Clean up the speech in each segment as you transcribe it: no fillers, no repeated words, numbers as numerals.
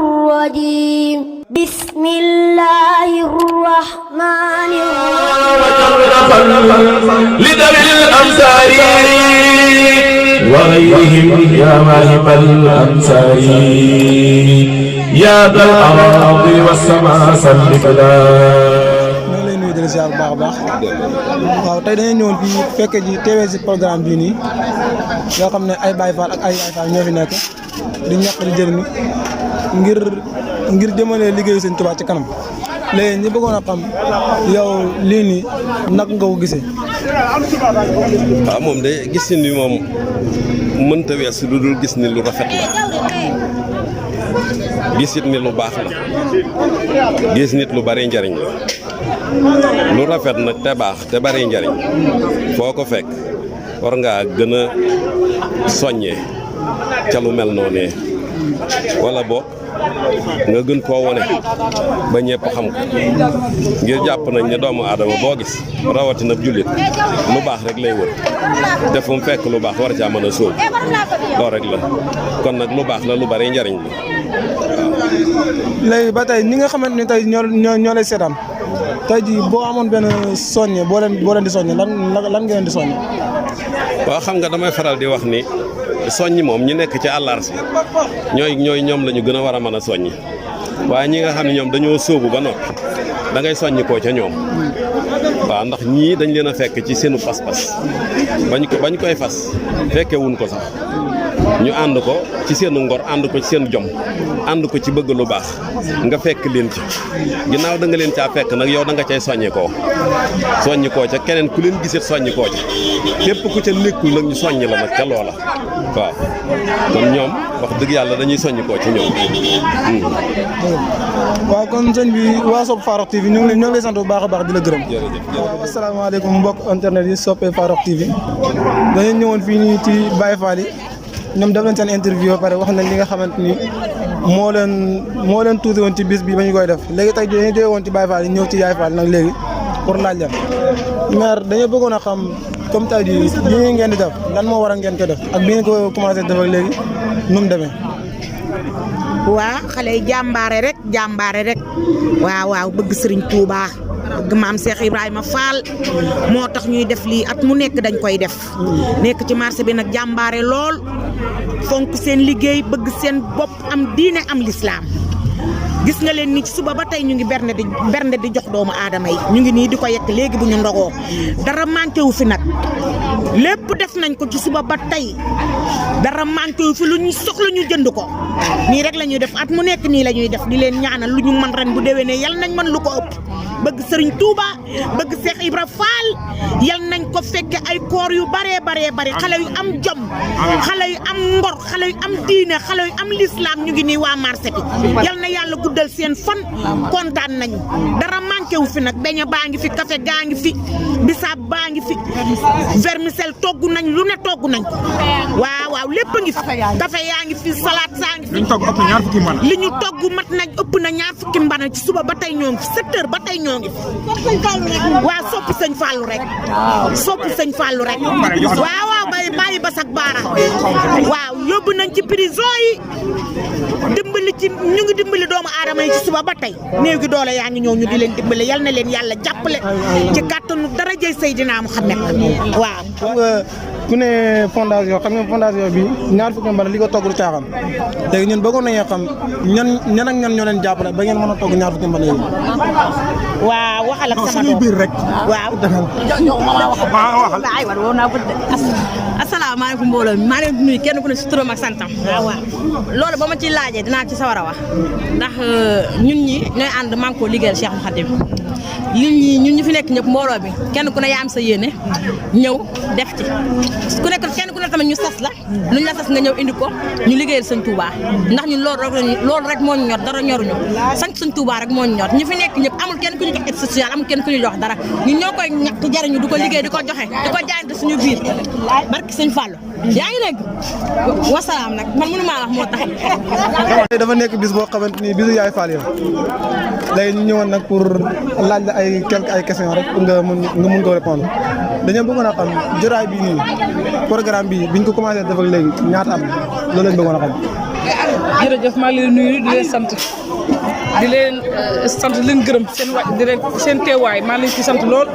الرجيم بسم الله الرحمن الرحيم لذوي الأمصار وغيرهم يا واهب الأمصار يا ذا الأرض والسماء صل فلا ziar bu baax a baax waaw tey dañuy ñëwoon fii fekke ji teewee si programme bii nii yoo xam ne ay Baye Fall ak ay Yaay Fall ñoo fi nekk di ñàkk di jëriñu ngir jëmale liggéeyu Sëñ Tuubaa ci kanam léegi ñi bëggoon a xam yow lii nii naka nga ko gisee. waaw moom de gis ni moom mënta weesu lu dul gis ni lu rafet la gis it ni lu baax la gis nit lu bari njariñ la lu rafet nag te baax te bari njariñ foo ko fekk war ngaa gën a soññee ca lu mel noonee wala boog nga gën koo wone ba ñëpp xam ko ngir jàpp nañ ne doomu aadama boo gis rawatina jullit lu baax rek lay wër te fu mu fekk lu baax war caa mën a sóob loolu rek la kon nag lu baax la lu bari njariñ la waaw. léegi ba tey ñi nga xamante ni tey ñoo lay seetaan tey jii boo amoon benn soññe boo leen di soññe lan nga leen di soññe. waaw xam nga damay faral di wax ni soññi moom ñi nekk ci àllar si ñooy ñoom la ñu gën a war a mën a soññi waaye ñi nga xam ne ñoom dañoo sóobu ba noppi da ngay soññi koo ca ñoom waaw ndax ñii dañ leen a fekk ci seenu pas-pas bañ koy fas fekke wuñ ko sax ñu ànd ko ci seen ngor ànd ko ci seen jom ànd ko ci bëgg lu baax nga fekk leen ci ginnaaw da nga leen caa fekk nag yow da nga cay soññi koo ca keneen ku leen gisit soññi koo ca képp ku ca nekkul nag ñu soññi la nag ca loola waaw kon ñoom wax dëgg yàlla dañuy soññi koo ci ñoom. waaw kon sëñ bi waa Sope Farokh TV ñu ngi lay sant bu baax a baax di la gërëm. jërëjëf asalaamaaleykum mbokk internet yi soppe Farokh TV dañu ñëwoon fii nii ci Baye Fall yi ñoom def nañ seen interview ba pare wax nañ li nga xamante ni moo leen tuuti woon ci bis bi ba ñu koy def léegi tey dañuy jóge woon ci Baye Fall yi ñëw ci Yaay Fall nag léegi pour laaj leen maire dañoo bëggoon a xam comme tey jii lii ngeen di def lan moo waral ngeen ko def ak bi ngeen ko commencé def ak léegi nu mu demee. waa xale yi jàmbaare rek waaw bëgg Sëriñ Touba bëgg maam Cheikh Ibrahima Fall moo tax ñuy def lii at mu nekk dañ koy def nekk ci marché bi nag jàmbaare lool fonk seen liggéey bëgg seen bopp am diine am lislaam gis nga leen ni ci suba ba tey ñu ngi bernde di jox doomu aadama yi ñu ngi nii di ko yekk léegi bu ñu ndogoo dara manqué wu fi nag lépp def nañ ko ci suba ba tey dara manqué wu fi lu ñu soxla ñu jënd ko nii rek la ñuy def at mu nekk nii la ñuy def di leen ñaanal lu ñu mën ren bu déwénee yal nañ mën lu ko ëpp bëgg Sëriñ Touba bëgg Cheikh Ibra Fall yal nañ ko fekke ay koor yu bare xale yu am jom xale yu am ngor xale yu am diine xale yu am lislaam ñu ngi nii waa marché bi yal na yàlla guddal seen fan kontaan nañu dara manqué wu fi nag beñe baa ngi fi café gaa ngi fi bisaab baa ngi fi vermicelle togg nañ lu ne togg nañ ko waaw lépp a ngi fi café yaa ngi fi salade saa ngi fi li ñu togg mat nañ ëpp na ñaar fukki mbana ci suba ba tey ñoo ngi fi 7 heures ba tey ñoo ngi fi waaw soppi sëñ Fallou rek waaw bàyyi basak baara waaw yóbbu nañ ci prison yi ñu ngi dimbali doomu aadama yi ci suba ba tey néew gi doole yaa ngi ñëw ñu di leen dimbali yal na leen yàlla jàppale ci kàttanu darajay Seydina Muhammad waaw. ku ne fondation xam nga fondation bi ñaar fukki mbana li ko togg du caaxaan léegi ñun bëggoon nañoo xam ñan ak ñan ñoo leen jàppale ba ngeen mën a togg ñaar fukki mbana yi. waaw waxal ak sama doom biir rek. waaw. asalaamaaleykum mbooloo mi maa leen di nuyu kenn ku ne si turam ak santam. waaw loolu ba ma ciy laajee dinaa ci sawar a wax ndax ñun ñi ñooy ànd man koo liggéeyal Cheikh Khadim ñun ñi fi nekk ñëpp mbooloo bi kenn ku ne yaa am sa yéene ñëw def ci kenn ku ne tamit ñu sas la lu ñu la sas nga ñëw indi ko ñu liggéeyal Sëñ Touba ndax ñun loolu rek moo ñu ñor dara ñoruñu sant Sëñ Touba rek moo ñu ñor ñi fi nekk ñëpp amul kenn ku ñu jox aide sociale amul kenn ku ñu jox dara ñun ñoo koy ñàkk jariñu di ko liggéey di ko joxe di ko jaayante suñu biir barki Sëñ Fallou yaa ngi dégg wasalaam nag man mënu maa wax moo tax. dafa nekk bis boo xamante ni bisu Yaay Fall léegi ñu ñëwoon nag pour laaj la ay questions rek pour nga mun ko répondre dañoo bëggoon a xam jotaay bi nii programme bi biñ ko commencé def ak léegi ñaata am loolu lañ bëggoon a xam. jërëjëf maa ngi leen nuyu di leen sant di leen leen gërëm seen teewaay maa leen ci sant lool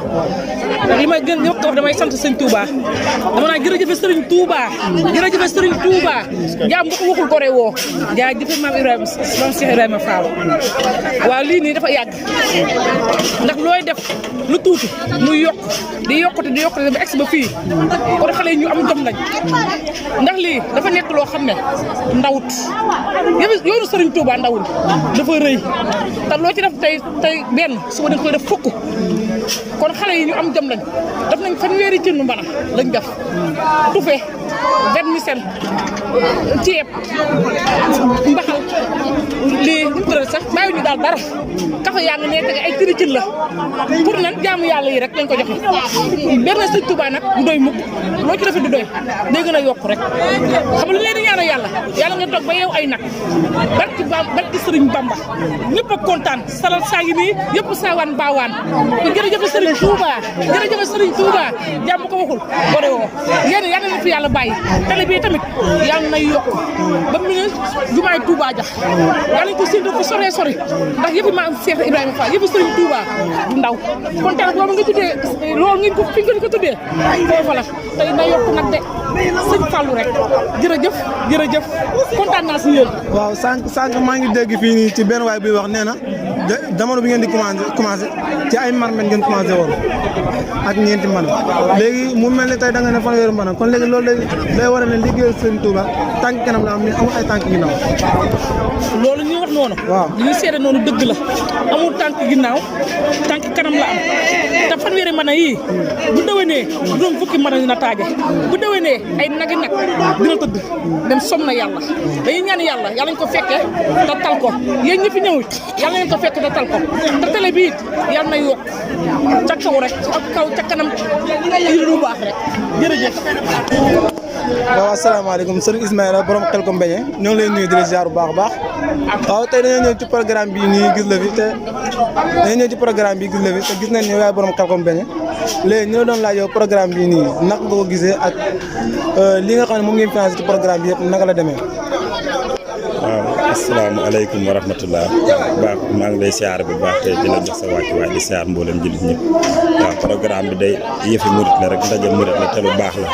li may gën ñëpp wax damay sant sëñ Touba dama naan jërëjëf sëriñ Touba jërëjëf sëriñ Touba jaam bu ko waxul gore woo jaajëf maam Cheikh Ibrahima Fall waaw lii nii dafa yàgg ndax looy def lu tuuti muy yokk di yokkute ba egsi ba fii kon xale yi ñu am jom lañ ndax lii dafa nekk loo xam ne ndawut yoonu sëriñ Touba ndawul dafa rëy te loo ci def tey benn suba dañ koy def fukk kon xale yi ñu am jom lañ def nañ fanweeri cin mbana lañ def tufe vermicelle ceeb mbaxal lii ñu tëral sax bàyyi ñu daal dara kafe yaa ngi ne tege ay tiri cin la pour nan jaamu yàlla yi rek lañ ko joxe benn sëñ Touba nag du doy mukk loo ci defee du doy day gën a yokk rek xam nga lu leen di ñaanal yàlla nga toog ba yeew ay nag barki sëriñ Bamba ñëpp a kontaan salal saa ngi nii yëpp saawaan baawaan jërëjëf sëriñ Touba jërëjëf sëriñ Touba jàmm ko waxul boo dee woo yéen yal na fi yàlla bàyyi télé bi tamit yàlla nay yokk ba mu ne jumaay Touba jax yàlla ñu ko séntu ko sore ndax yëpp maam Cheikh Ibrahima Fall yëpp sëriñ Touba du ndaw kontaan boobu nga tuddee loolu ngeen ko fi ngeen ko tuddee foofa la tey na yokk nag de sëñ Fallou rek jërëjëf kontaan naa si yéen. waaw sànq maa ngi dégg fii nii ci benn waay buy wax nee na jamono bi ngeen di commencé ci ay marmet ngeen commencé woon ak ñeenti mban léegi mu mel ne tey da nga ne fanweeri mban kon léegi loolu day war a ne liggéeyal sëñ Touba tànk kanam la am mais amul ay tànk ginnaaw. loolu ñu wax noonu. waaw li ñu seede noonu dëgg la amul tànk ginnaaw tànk kanam la am te fanweeri mban yii bu déwénee juróom fukki mban dina taaje bu déwénee ay nagi nag dina tëdd dem som na yàlla dañuy ñaan yàlla ñu ko fekkee te tal ko yéen ñi fi ñëw yàlla ngeen ko fekk te tal ko te télé bi it yàlla na yokk ca kaw rek ak kaw ca kanam lu baax rek jërëjëf. waaw asalaamaaleykum sëriñ Ismaïla borom Xelkom Mbeñe ñoo ngi lay nuyu di la ziar bu baax a baax waaw tey dañoo ñëw ci programme bi nii gis la fi te gis nañ ne yaay borom Xelkom Mbeñe léegi ñu la doon laaj yow programme bi nii naka nga ko gisee ak li nga xam ne moom ngeen financé ci programme bi yëpp naka la demee. waaw asalaamaaleykum wa rahmatulah baax maa ngi lay siyaar bu baax te di la jox sa wàccuwaay di siyaar mboolem jullit ñëpp waaw programme bi day yëfi murit la rek ndaje murit la te lu baax la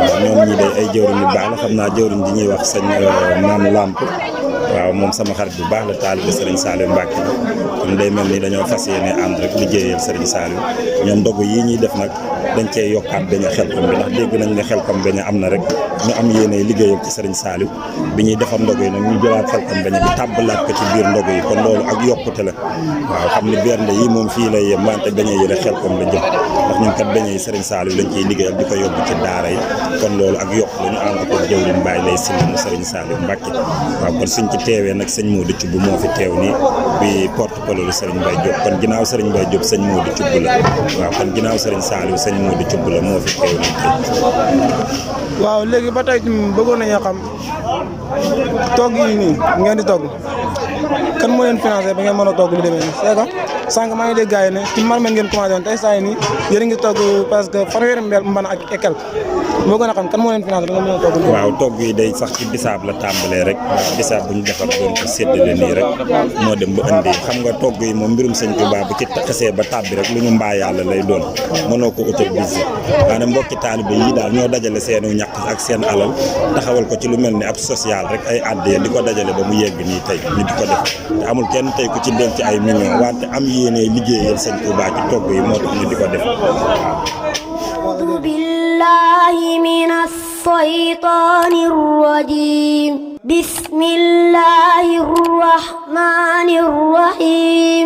waaw ñoom ñii day ay jëwriñ yu baax la xam naa jëwriñ ji ñuy wax sëñ Maam Lamp waaw moom sama xarit bu baax la taalibe Serigne Saliou Mbacke kon day mel ni dañoo fas yéene ànd rek liggéeyal Serigne Saliou ñoom ndogu yii ñuy def nag dañ cee yokkaat beñe Xelkom bi ndax dégg nañ ne Xelkom beñe am na rek ñu am yéene liggéeyal ci Serigne Saliou bi ñuy defar ndogu yi nag ñu jëlaat Xelkom beñe bi tàbbalaat ko ci biir ndogu yi kon loolu ak yokkute la waaw xam ni bernde yi moom fii lay yem wante beñe yi rek Xelkom la jëm ndax ñun kat beñe yi Serigne Saliou lañ ciy liggéeyal di ko yóbbu ci daara yi kon loolu ak yokk la ñu ànd ko jëwriñ Baye lay silmu Serigne Saliou Mbacke waaw kon suñ ci teewee nag sëñ Modou Thioub moo fi teew nii bi porte-parole Serigne Mbaye Diop kon ginnaaw Serigne Mbaye Diop sëñ Modou Thioub la waaw kon ginnaaw Serigne Saliou sëñ Modou Thioub la moo fi teew nii tey. waaw léegi ba tey bëggoon nañoo xam togg yi nii ngeen di togg kan moo leen financé ba ngeen mën a togg lu demee nii c'est que sànq maa ngi dégg gars yi ne ci marmel ngeen commencé woon tey saa yi nii yéen a ngi togg parce que fanweeri mbana ak quelque moo gën a xam kan moo leen financé ba nga mën a togg. waaw togg yi day sax ci bisaab la tàmbalee rek bisaab bu ñu defar doon ko séddale nii rek moo dem ba indi xam nga togg yi moom mbirum sëñ Tuubaa bu ci xasee ba tàbbi rek lu ñu mbaa yàlla lay doon mënoo ko autorisé maanaam mbokki taalibe yi daal ñoo dajale seenu ñàkk ak seen alal taxawal ko ci lu mel ni ab social rek ay àddiya di ko dajale ba mu yegg nii tey ñu di ko def te amul kenn tey ku ci denc ay millions wante am yéene liggéeyal sëñ Tuubaa ci togg yi moo tax ñu di ko def أعوذ بالله من الشيطان الرجيم بسم الله الرحمن الرحيم